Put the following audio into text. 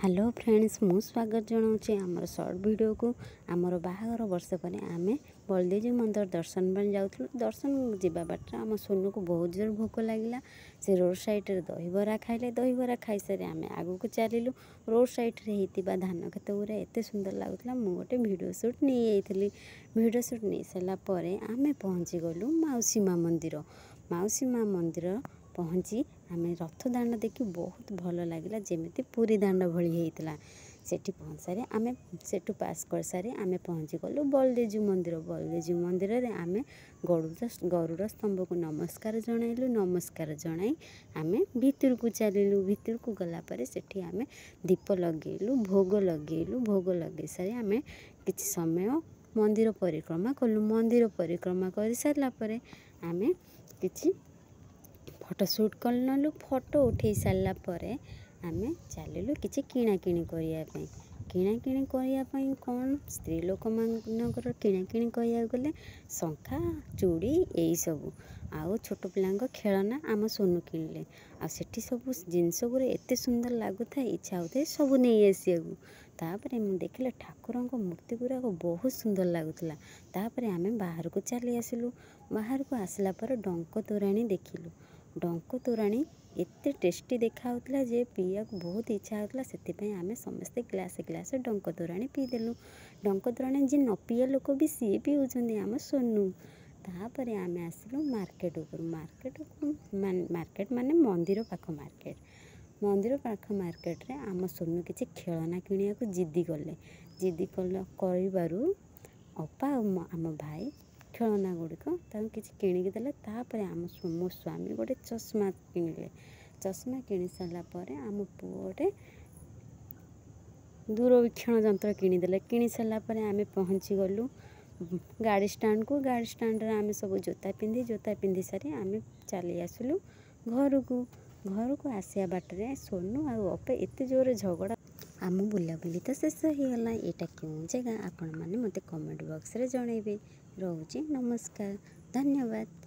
Hello friends, ମୁଁ ସ୍ୱାଗତ ଜଣାଉଛି ଆମର ସର୍ଟ ଭିଡ଼ିଓକୁ। ଆମର ବାହାଘର ବର୍ଷ ପରେ ଆମେ ବଳଦେବଜୀଉ ମନ୍ଦିର ଦର୍ଶନ ପାଇଁ ଯାଉଥିଲୁ। ଦର୍ଶନ ଯିବା ବାଟରେ ଆମ ସୋନୁକୁ ବହୁତ ଜୋର ଭୋକ ଲାଗିଲା। ସେ ରୋଡ଼ ସାଇଡ଼ରେ ଦହିବରା ଖାଇଲେ। ଦହିବରା ଖାଇସାରି ଆମେ ଆଗକୁ ଚାଲିଲୁ। ରୋଡ଼ ସାଇଡ଼ରେ ହେଇଥିବା ଧାନ କ୍ଷେତ ଗୁଡ଼ା ଏତେ ସୁନ୍ଦର ଲାଗୁଥିଲା, ମୁଁ ଗୋଟେ ଭିଡ଼ିଓ ସୁଟ୍ ନେଇଯାଇଥିଲି। ଭିଡ଼ିଓ ସୁଟ୍ ନେଇସାରିଲା ପରେ ଆମେ ପହଞ୍ଚିଗଲୁ ମାଉସୀ ମା ମନ୍ଦିର। ମାଉସୀ ମା ମନ୍ଦିର ପହଞ୍ଚି ଆମେ ରଥ ଦାଣ୍ଡ ଦେଖି ବହୁତ ଭଲ ଲାଗିଲା, ଯେମିତି ପୁରୀ ଦାଣ୍ଡ ଭଳି ହେଇଥିଲା। ସେଠି ପହଞ୍ଚିସାରି ଆମେ ସେଠୁ ପାସ୍ କରିସାରି ଆମେ ପହଞ୍ଚିଗଲୁ ବଳଦେବଜୀଉ ମନ୍ଦିର। ବଳଦେବଜୀଉ ମନ୍ଦିରରେ ଆମେ ଗରୁଡ଼ ସ୍ତମ୍ଭକୁ ନମସ୍କାର ଜଣାଇଲୁ। ନମସ୍କାର ଜଣାଇ ଆମେ ଭିତରକୁ ଚାଲିଲୁ। ଭିତରକୁ ଗଲା ପରେ ସେଠି ଆମେ ଦୀପ ଲଗେଇଲୁ, ଭୋଗ ଲଗେଇଲୁ। ଭୋଗ ଲଗେଇ ସାରି ଆମେ କିଛି ସମୟ ମନ୍ଦିର ପରିକ୍ରମା କଲୁ। ମନ୍ଦିର ପରିକ୍ରମା କରିସାରିଲା ପରେ ଆମେ କିଛି ଫଟୋ ସୁଟ୍ କରିନେଲୁ। ଫଟୋ ଉଠେଇ ସାରିଲା ପରେ ଆମେ ଚାଲିଲୁ କିଛି କିଣାକିଣି କରିବା ପାଇଁ। କିଣାକିଣି କରିବା ପାଇଁ କ'ଣ, ସ୍ତ୍ରୀ ଲୋକମାନଙ୍କର କିଣାକିଣି କହିବାକୁ ଗଲେ ଶଙ୍ଖା, ଚୁଡ଼ି ଏଇସବୁ, ଆଉ ଛୋଟ ପିଲାଙ୍କ ଖେଳନା ଆମ ସୋନୁ କିଣିଲେ। ଆଉ ସେଠି ସବୁ ଜିନିଷ ଗୁଡ଼ା ଏତେ ସୁନ୍ଦର ଲାଗୁଥାଏ, ଇଚ୍ଛା ହେଉଥାଏ ସବୁ ନେଇ ଆସିବାକୁ। ତାପରେ ମୁଁ ଦେଖିଲି ଠାକୁରଙ୍କ ମୂର୍ତ୍ତି ଗୁଡ଼ାକ ବହୁତ ସୁନ୍ଦର ଲାଗୁଥିଲା। ତାପରେ ଆମେ ବାହାରକୁ ଚାଲି ଆସିଲୁ। ବାହାରକୁ ଆସିଲା ପରେ ଡଙ୍କ ତୋରାଣୀ ଦେଖିଲୁ। ଡଙ୍କ ତୋରାଣୀ ଏତେ ଟେଷ୍ଟି ଦେଖାହେଉଥିଲା ଯେ ପିଇବାକୁ ବହୁତ ଇଚ୍ଛା ହେଉଥିଲା। ସେଥିପାଇଁ ଆମେ ସମସ୍ତେ ଗ୍ଲାସେ ଗ୍ଲାସେ ଡଙ୍କ ତୋରାଣୀ ପିଇଦେଲୁ। ଡଙ୍କ ତୋରାଣୀ ଯିଏ ନ ପିଇବା ଲୋକ ବି ସିଏ ପିଉଛନ୍ତି, ଆମ ସୋନୁ। ତାପରେ ଆମେ ଆସିଲୁ ମାର୍କେଟ ଉପରୁ। ମାର୍କେଟ ମାର୍କେଟ ମାନେ ମନ୍ଦିର ପାଖ ମାର୍କେଟ। ମନ୍ଦିର ପାଖ ମାର୍କେଟରେ ଆମ ସୋନୁ କିଛି ଖେଳନା କିଣିବାକୁ ଜିଦି କଲେ। ଜିଦି କରିବାରୁ ଅପା ଆଉ ଆମ ଭାଇ ଖେଳନା ଗୁଡ଼ିକ ତାଙ୍କୁ କିଛି କିଣିକି ଦେଲେ। ତାପରେ ଆମ ମୋ ସ୍ୱାମୀ ଗୋଟେ ଚଷମା କିଣିଲେ। ଚଷମା କିଣି ସାରିଲା ପରେ ଆମ ପୁଅ ଗୋଟେ ଦୂରବୀକ୍ଷଣ ଯନ୍ତ୍ର କିଣିଦେଲେ। କିଣି ସାରିଲା ପରେ ଆମେ ପହଞ୍ଚିଗଲୁ ଗାଡ଼ି ଷ୍ଟାଣ୍ଡକୁ। ଗାଡ଼ି ଷ୍ଟାଣ୍ଡରେ ଆମେ ସବୁ ଜୋତା ପିନ୍ଧି, ଜୋତା ପିନ୍ଧି ସାରି ଆମେ ଚାଲି ଆସିଲୁ ଘରକୁ। ଘରକୁ ଆସିବା ବାଟରେ ସୋନୁ ଆଉ ଅପା ଏତେ ଜୋରରେ ଝଗଡ଼ା। ଆମ ବୁଲାବୁଲି ତ ଶେଷ ହେଇଗଲା। ଏଇଟା କେଉଁ ଜାଗା, ଆପଣମାନେ ମୋତେ କମେଣ୍ଟ ବକ୍ସରେ ଜଣାଇବେ। ରହୁଛି, ନମସ୍କାର, ଧନ୍ୟବାଦ।